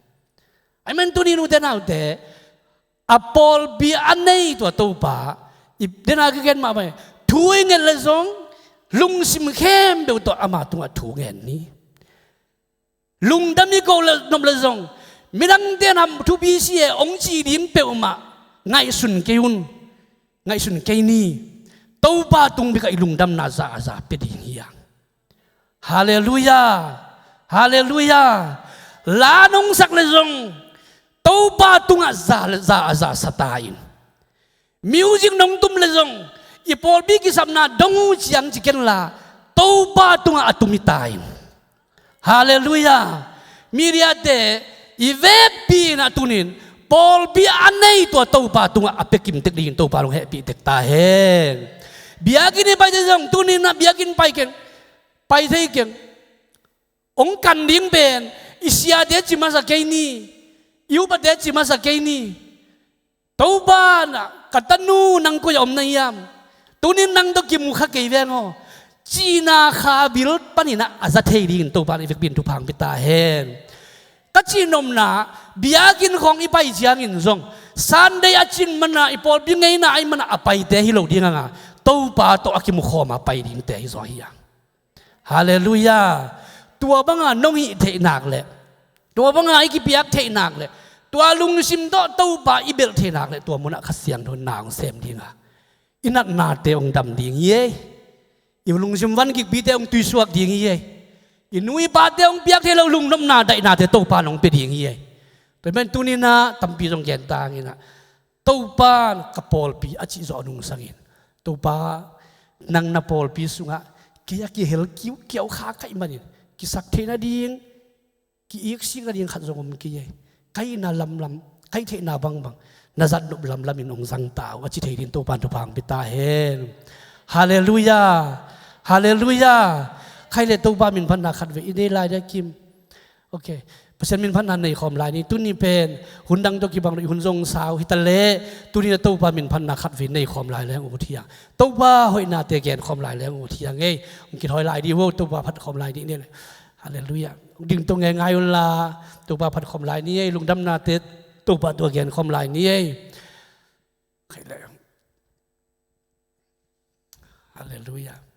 Ahih manin tuni nute naute, a pawlpi a nei tua Topa, i dena ka gen mahmah, thu i nget leh zong lungsim khempeuh tawh ama tungah thu ngen ni. Lungdam i ko leh nop leh zong, midangte in ham thupi si e hong ci ding peuhmah ngaihsun kei un. Ngaihsun kei ni. Topa tung bek ah i lungdamna za a za pia ding hi hang. Halleluiah. Halleluiah. La nong sak leh zong Topa tungah za, za a za sa ta in. Music nong tum leh zong i pawlpi kisapna dong uh ciang ci kenla Topa tungah a tum hi ta in. Halleluiah. Mediate, i vekpi in ah tuni-in pawlpi a nei tua Topa tungah a pia kim tek dingin Topa in hong hehpih tek ta hen. Biakinn i paite zong tuni-in ah biakinn pai keng, pai thei keng. Hong kan ding pen i siate ci masa kei ni. I upate ci masa kei ni. Topa in ah, ka tanu nang koi ah om na hiam? Tuni-in nang tawh kimu kha kei veng aw, cihna kha bil panin ah a za thei dingin Topa in i vekpi in thupha hong pia ta hen. Ka cih nopna, biakinn khawng i pai ciangin zong Sunday a cin man a, i pawlpi ngeina ahih man a a paite hi lo ding hang a, Topa tawh a kimu khawm a pai dingte hi zaw hi hang. Halleluiah. Tua banga nong hih theih nak leh, tua banga i kipiak theih nak leh, tua lungsim tawh Topa i belh theih nak leh, tua munah Kha Siangtho in na hong sem ding a, i natnate hong dam ding hi ei. I lungsim van kikpite hong tuisuak ding hi ei. I nu i pate hong piak thei lo lungnopna, daihnate Topa in hong pia ding hi ei. Tua ahih manin tuni-in ah tampi zong gen ta hang in ah, Topa in ka pawlpi a cih zawh nungsangin, Topa, nang na pawlpi sungah kei a kihel kiukiau kha ka hih manin, kisak theih nading, ki-iksik nading khat zong om kei ei. Ka hihna lamlam, ka hih theihna bangbang na zat nop lamlam in hong zang ta uh, a ci thei dingin Topa in thupha hong pia ta hen. Halleluiah. Halleluiah. Khaile Topa minphatna khatvei i nei lai dia kim. Ok. Pasian minphatna nei khawm lai ni. Tuni pen hun dang tawh kibang lo, i hun zong sau hi ta leh, tuni-in ah Topa minphatna khatvei nei khawm lai leng ut hi hang. Topa hoihnate gen khawm lai leng ut hi hang ei. Hong kithawi lai dih uh, Topa phat khawm lai dih ni. Halleluiah. Ding tawh ngeingai un la, Topa phat khawm lai ni ei. Lungdamnate Topa tungah gen khawm lai ni ei. Khaile. Halleluiah.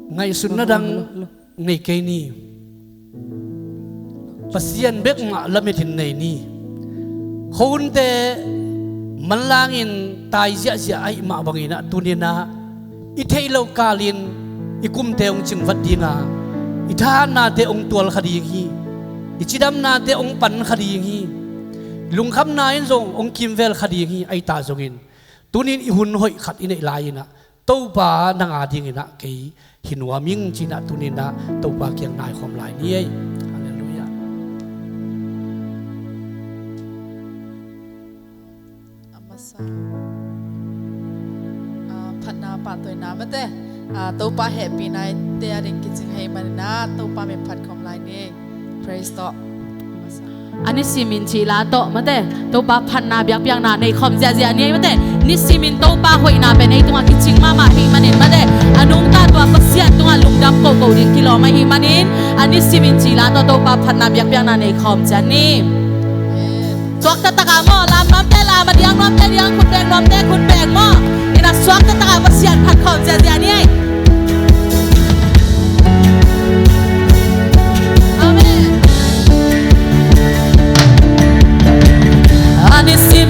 Ngaihsutna dang nei kei ni. Pasian bek mah lamet in nei ni. Khuahunte manlangin tai ziahziah ahih mah bangin ah tuni-in ah i theih loh kalin i kumte hong cingvat ding a, i thahatnate hong tual kha ding hi. I cidamnate hong pan kha ding hi. Lungkhamna in zong hong kimvel kha ding hi. Ahi ta zongin tuni-in i hun hoih khat i neih lai-in ah Topa nang a dingin ah kei hi nuam ing ci-in ah tuni-in ah Topa kiang nai khawm lai ni ei. Halleluiah. A masa, ah, phatna pahtawina mate, ah, Topa hehpihna i te a ding kicing ahih manin ah Topa min phat khawm lai ni ei. Praise tawh. A masa, a nisimin cihla tawh mate, Topa phatna biakpiakna nei khawm ziahziah ni ei mate. Nisimin Topa hoihna pen ei tungah kicing mahmah ahih manin mate, a nungta tua Pasian tungah lungdam kohkoh ding kilawm ahih manin, a nisimin cihla tawh Topa phatna biakpiakna nei khawm ciat ni. Suakta taka maw, lam nuamte lam, a diang nuamte diang, khut beng nuamte khut beng maw. Ina suakta taka Pasian phat khawm ziahziah ni ei. Amen. A nisim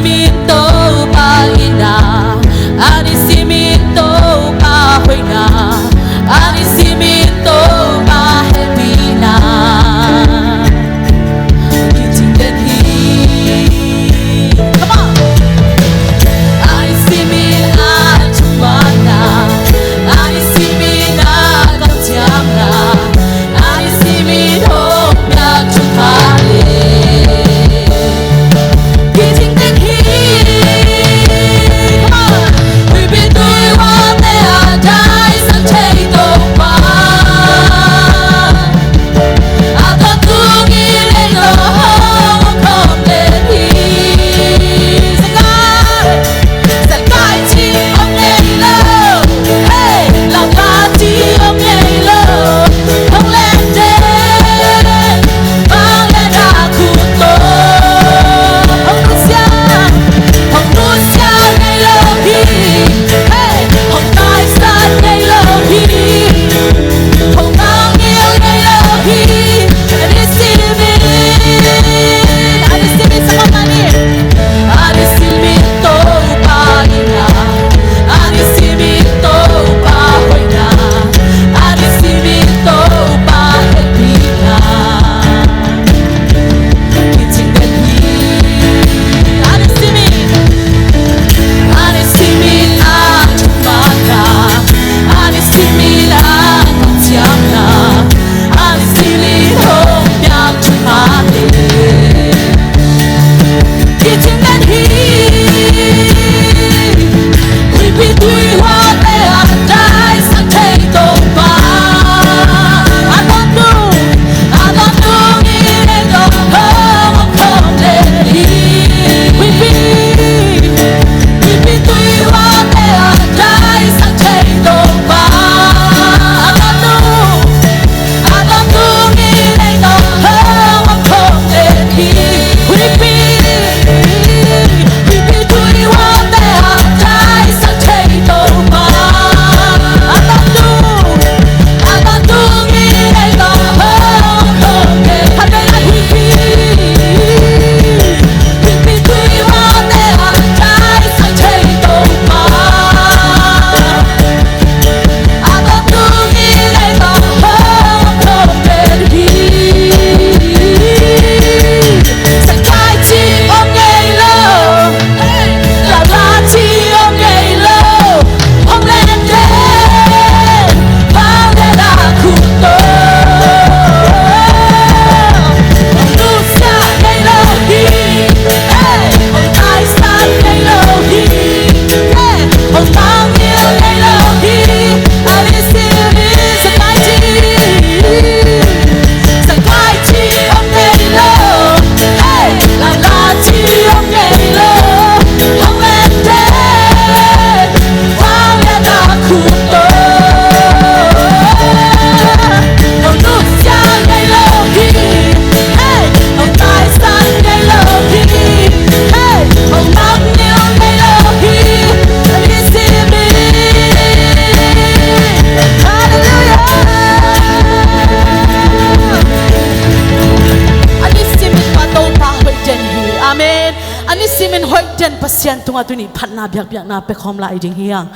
A nisimin hoih den Pasian tungah tuni phatna biakpiakna pia khawm lai ding hi hang.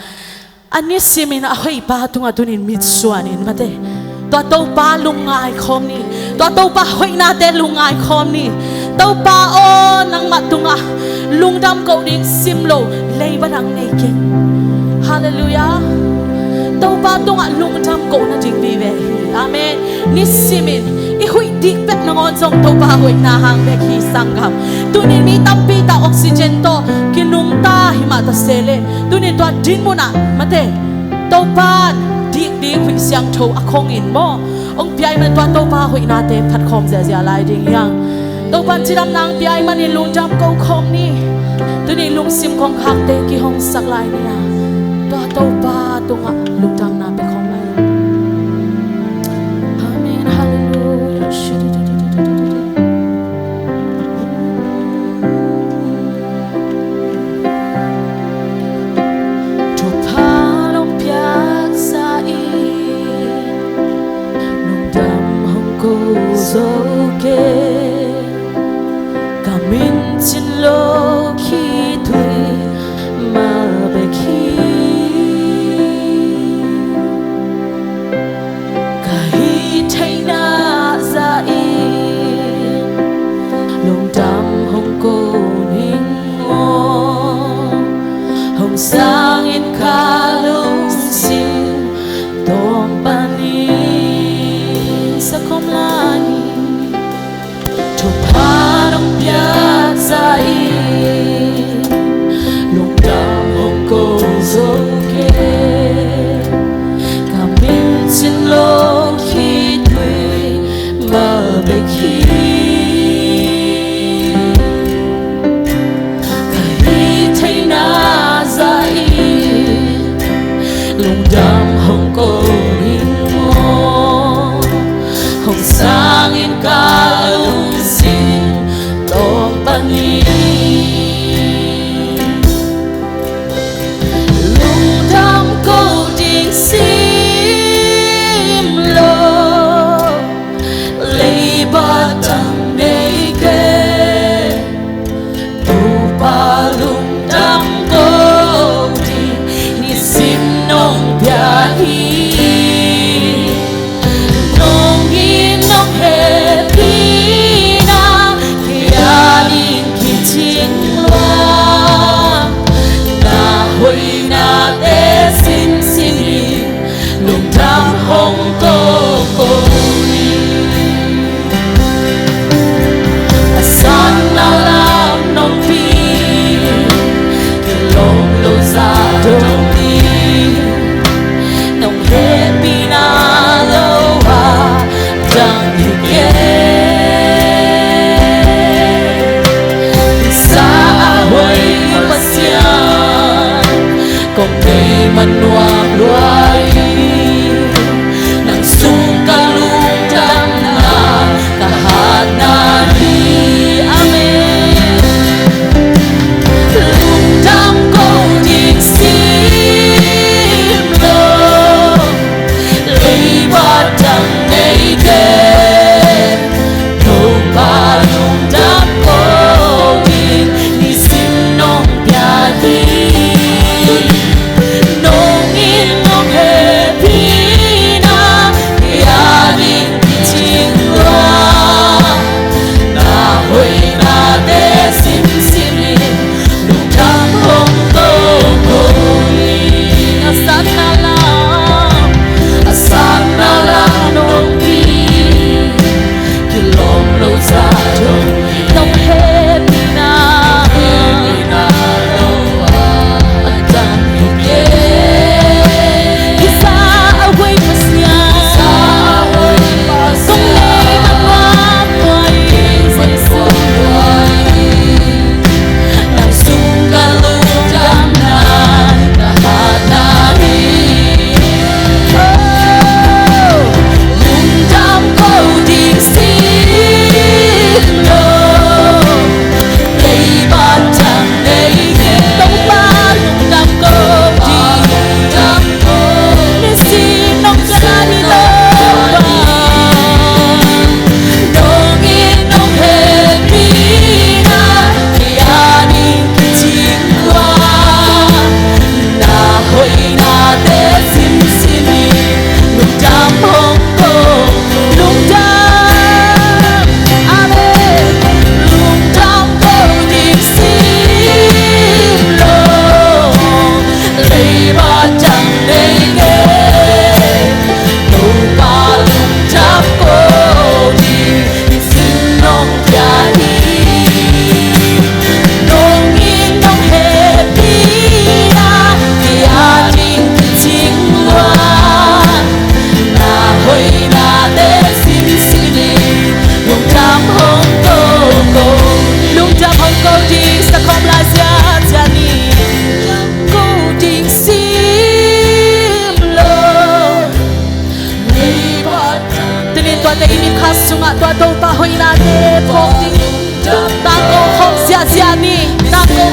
A nisimin a hoihpa tungah tuni mitsuanin mate, tua Topa lungngai khawm ni. Tua Topa hoihnate lungngai khawm ni. Topa aw, nangmah tungah lungdam ko ding sim lo leiba dang nei keng. Halleluiah. Topa tungah lungdam ko nading vive hi. Amen. Nisimin i huih dik pek nangawn zong Topa hoihna hang bek hi, sanggam. Tunin mi tampi ta oxygen tawh kinungta himah ta se leh, tunin tua dinmun ah mate, Topa dikdik huih siangtho a khongin maw, hong piai man tua Topa hoihnate phat khawm ziahziah lai ding hi hang. Topa in cidamna hong piai manin lungdam ko khawm ni. Tunin lungsim kongkhakte kihongsak lai ni a, tua Topa tungah lungdamna pia khawm lai. Amen. Halleluiah. Thupha nong piaksa in lungdam hong ko zo kei. Ka min cin lo khitui mah bek hi. Ka hih theihna zahin lungdam hong ko ning maw, hong sangin ka lungsim tawng panin. Sakhom lai ni. Thupha nong piaksa in lungdam hong ko zo kei. Ka min cin lo khitui mah bek hi. Ka hih theihna zahin lungdam hong ko ning maw, hong sangin ka lungsim tawng panin. Lungdam ko ding sim lo leiba dang nei kei. Topa lungdam ko ding nisim nong pia hi. Nong it nong hehpihna kei a ding kicing lua. Na hoihnate simsim in lungdam hong ko ko ni. A sanna lam nong pi kilawm lo zah dong ni. Nong hehpihna lo a dang hi kei. Sa a hoih Pasian kong nei man nuam lua hi. Nang sung ka lungdamna ka hatna hi. Amen. Lungdam ko ding sim lo leiba dang nei kei. Topa lungdam ko ding nisim nong pia hi. Nong it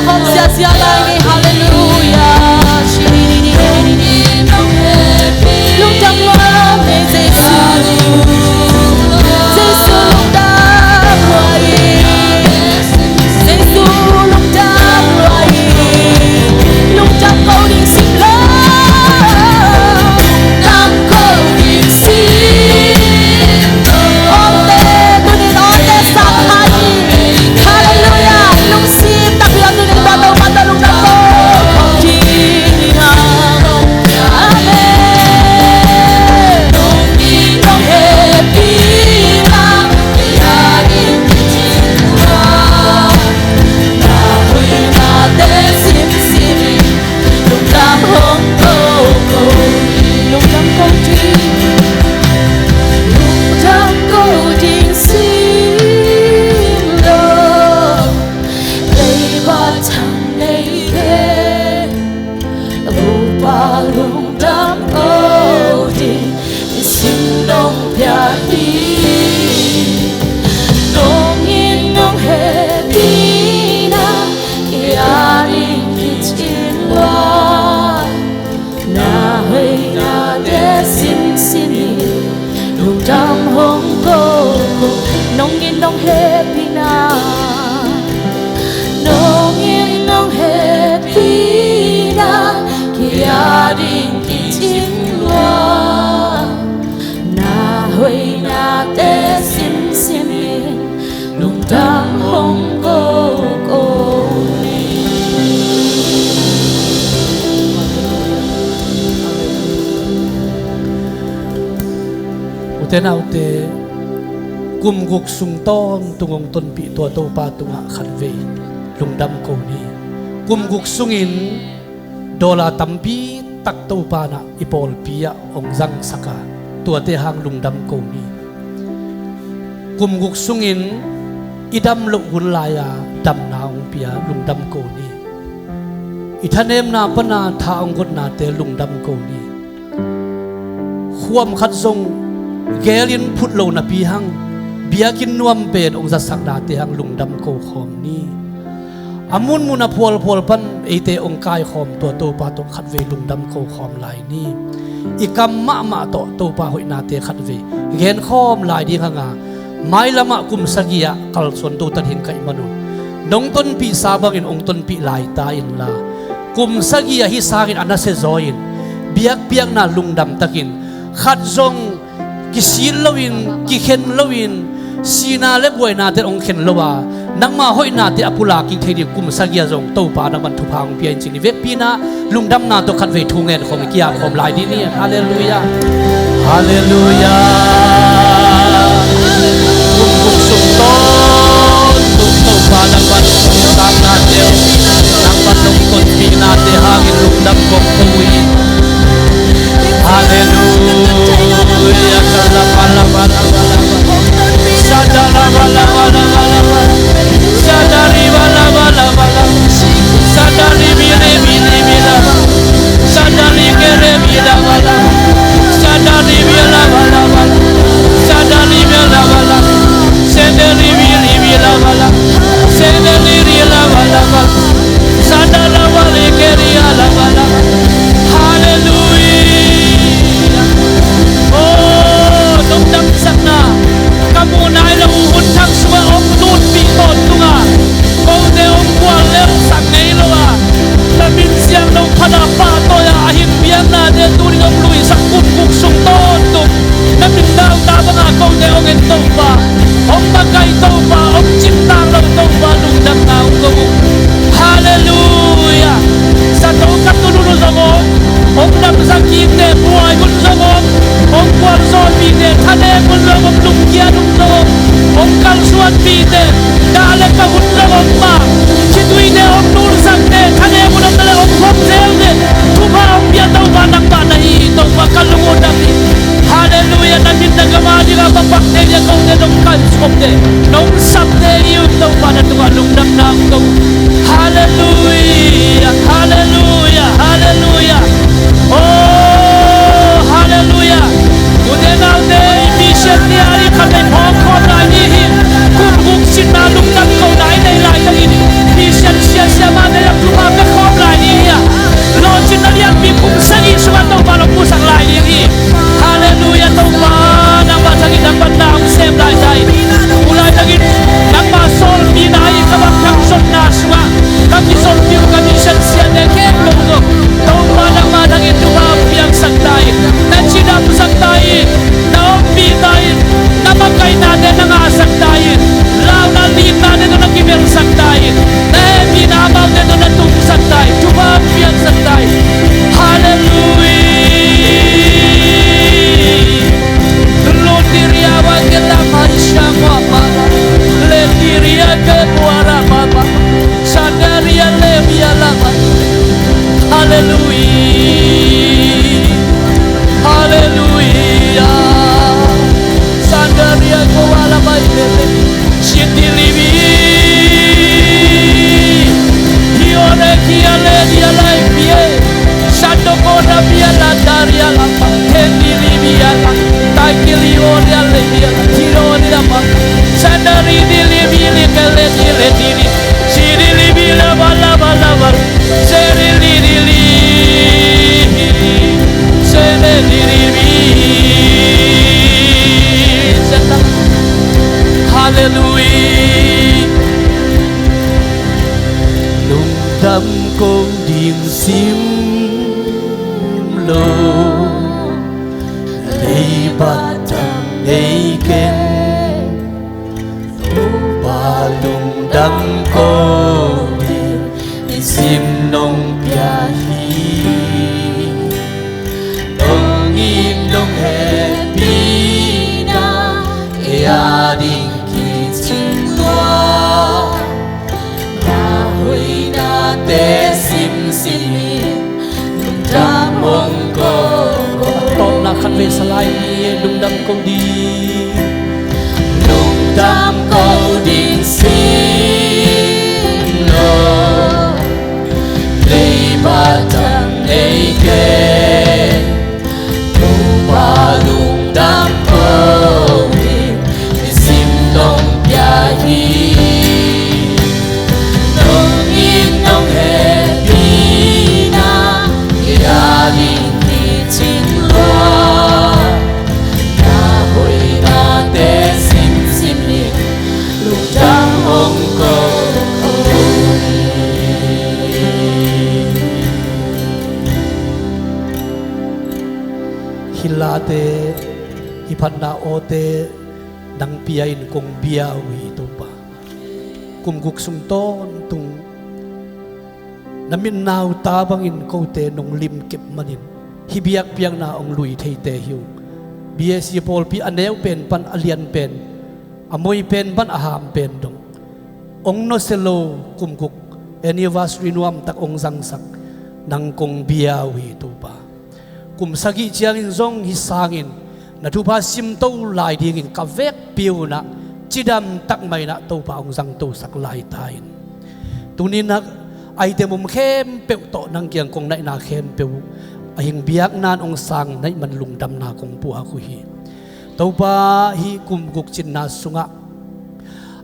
Khawm ziahziah lai ni. Halleluiah. Lungdam lua hi Jesu. Jesu lungdam lua hi. Jesu lungdam lua hi. Lungdam ko ding sim lo. Lungdam ko ding sim lo. Awmte, tuni in awmte sap pha ni. Halleluiah. Lungsim takpi a tuni in tua Topa tawh lungdam ko ding hi hang. Amen. Nong hehpihna, na hoihnate simsim in lungdam hong ko ko. Lungdam ko ding, lungdam ko ding sim lo. Leiba thang nei kei, Topa lungdam ko ding nisim nong pia hi. Nong it nong hehpihna, kei a ding kicing lua. Na hoihnate simsim in lungdam hong ko ko. Nong it nong hehpihna, nong it nong hehpihna, kei a ding kicing lua. Na hoihnate simsim in lungdam hong ko ko ni. Ute naute, kum guk sung tawntung hong tonpih tua Topa tungah khatvei lungdam ko ni. Kum guk sungin dollar tampi tak Topa in ah i pawlpi ah hong zangsak a, tuate hang lungdam ko ni. Kum guk sungin i dam loh hun lai-a damna hong pia, lungdam ko ni. I thanemna pana tha hong gotnate lungdam ko ni. Khuam khat zong gelin phut lo napi hang biakinn nuam pen hong zatsaknate hang lungdam ko khawm ni. A munmun a phualphual pan eite hong kaikhawm tua Topa tawh khatvei lungdam ko khawm lai ni. I kam mahmah tawh Topa hoihnate khatvei genkhawm lai ding hanga, mailamah kum sagih ah kalsuan to ta ding ka hih manun, nong tonpihsa bangin hong tonpih lai ta inla, kum sagih ahi sangin a nasia zaw in biakpiakna lungdam takin, khat zong kisil loin, kikhen loin, sihna le buainate hong khen lo a, nangma hoihnate a pulak kik thei ding kum sagih a zong Topa nangman thupha hong pia in ci ni. Vekpi-in ah lungdamna tawh khatvei thu ngen khawm, kiam khawm lai ding ni. Halleluiah. Halleluiah. Kum guk sung tawntung Topa nangman hong sangnate, nangman hong tonpihnate hangin lungdam kong ko hi. Halleluiah. Kala bala bala bala. Sada la bala bala bala. Sada ri bala bala bala. Sada ri bili bili bila. Sada ri kere bila bala. Sada ri bila bala bala. Dam ko ding sim lo, leiba tang nei ken. Topa lungdam ko ding sim nong pia hi. Nong it nong hehpihna ei a ding kicing lua. Na hoinate simsim in lungdam hong ko. A tawpna khat vei sa lai ni, lungdam ko ding. Lungdam ko ding sim lo, leiba tang nei ken. Topa lungdam ko ding sim nong pia hi. Nong it nong hehpihna ei a ding kicing lua. Na hoinate simsim in lungdam hong ko. Hih late, hih phatna awte nang pia in kong bia uh hi, Topa. Kum guk sung tawntung na mitnauta bangin kote nong limkep manin hih biakpiakna hong lui theite hi ung. B A C pawlpi a neu pen pan a lian pen, a moi pen pan a ham pen dong hong nusia lo kum guk anniversary nuamtak hong zangsak nang kong bia uh hi, Topa. Kum sagih ciangin zong hih sangin na thupha simto lai dingin ka vekpi unah cidam takmah inah Topa hong zangtosak lai ta in. Tuni-in ah item om khempeuh tawh nang kiang kong naihna khempeuh a hing biakna-in hong sang naih man lungdamna kong puak uh hi. Topa, hih kum guk cinna sungah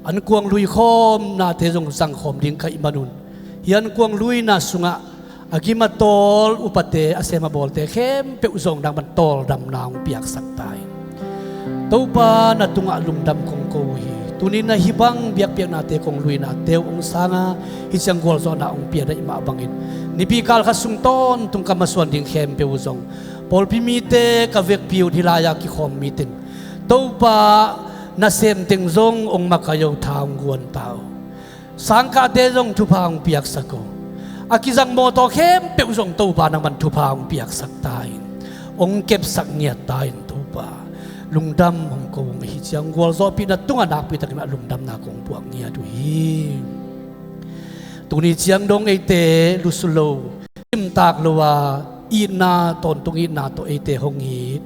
ankuang lui khawmnate zong zangkhawm ding ka hih manun, hih ankuang luina sungah a gim a tawl upate, a sem a bawlte khempeuh zong nang bang tawldamna hong piaksak ta in. Topa, na tungah lungdam kong ko uh hi. Tuni-in ah hih bang biakpiaknate kong luinate uh hong sanga hih ciang gualzawhna hong pia naih mah bangin, nipi kal khat sung tawntung ka masuan ding khempeuh uh zong, pawlpi mite, ka vekpi un, hih lai-a kikhawm mite in, Topa, nasem teng zong hong makaih o, tha hong guan ta o. Sangkahte zong thupha hong piaksak o. A kizang mawtaw khempeuh zong Topa nangman thupha hong piaksak ta in. Hong kepsak ngiat ta in Topa. Lungdam hong ko hong ahi ciang gualzawhpih na tungah nakpitakin ah lungdamna kong puak ngiat uh hi. Tuni ciang dong eite lusu lo, simtak lo a, itna, tawntung itna tawh eite hong it,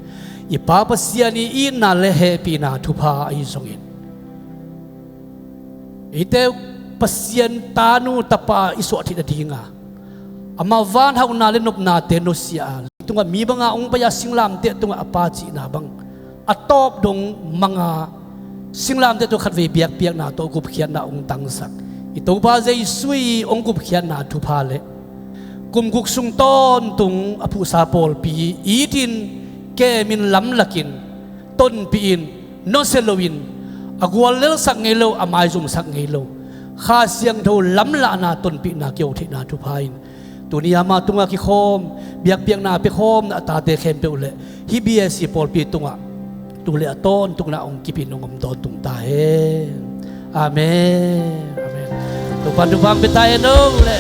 i Pa Pasian i itna le hehpihna thupha ahi zongin, eite Pasian tanu tapa i suah theih nadinga amah vanhauhna le nopnate nusia a, leitungah mi banga hong pai a singlamteh tungah a Pa cihna bang a tawp dong manga singlamteh tungah khatvei biakpiakna tawh gupkhiatna hong tangsak i Topa Jesu i hong gupkhiatna thupha le kum guk sung tawntung a phuhsa pawlpi itin, kemin, lamlakin, tonpihin, nusia loin, a guallelsak ngei lo, a maizumsak ngei lo, Kha Siangtho lamlahna, tonpihna kiho theihna thupha in, tuni amah tungah kikhawm biakpiakna piakhawmna a tate khempeuh le hih B A C pawlpi tungah tu le a tawntungna hong kipin hong om tawntung ta hen. Amen. Amen. Topa'n thupha hong pia ta hen o le.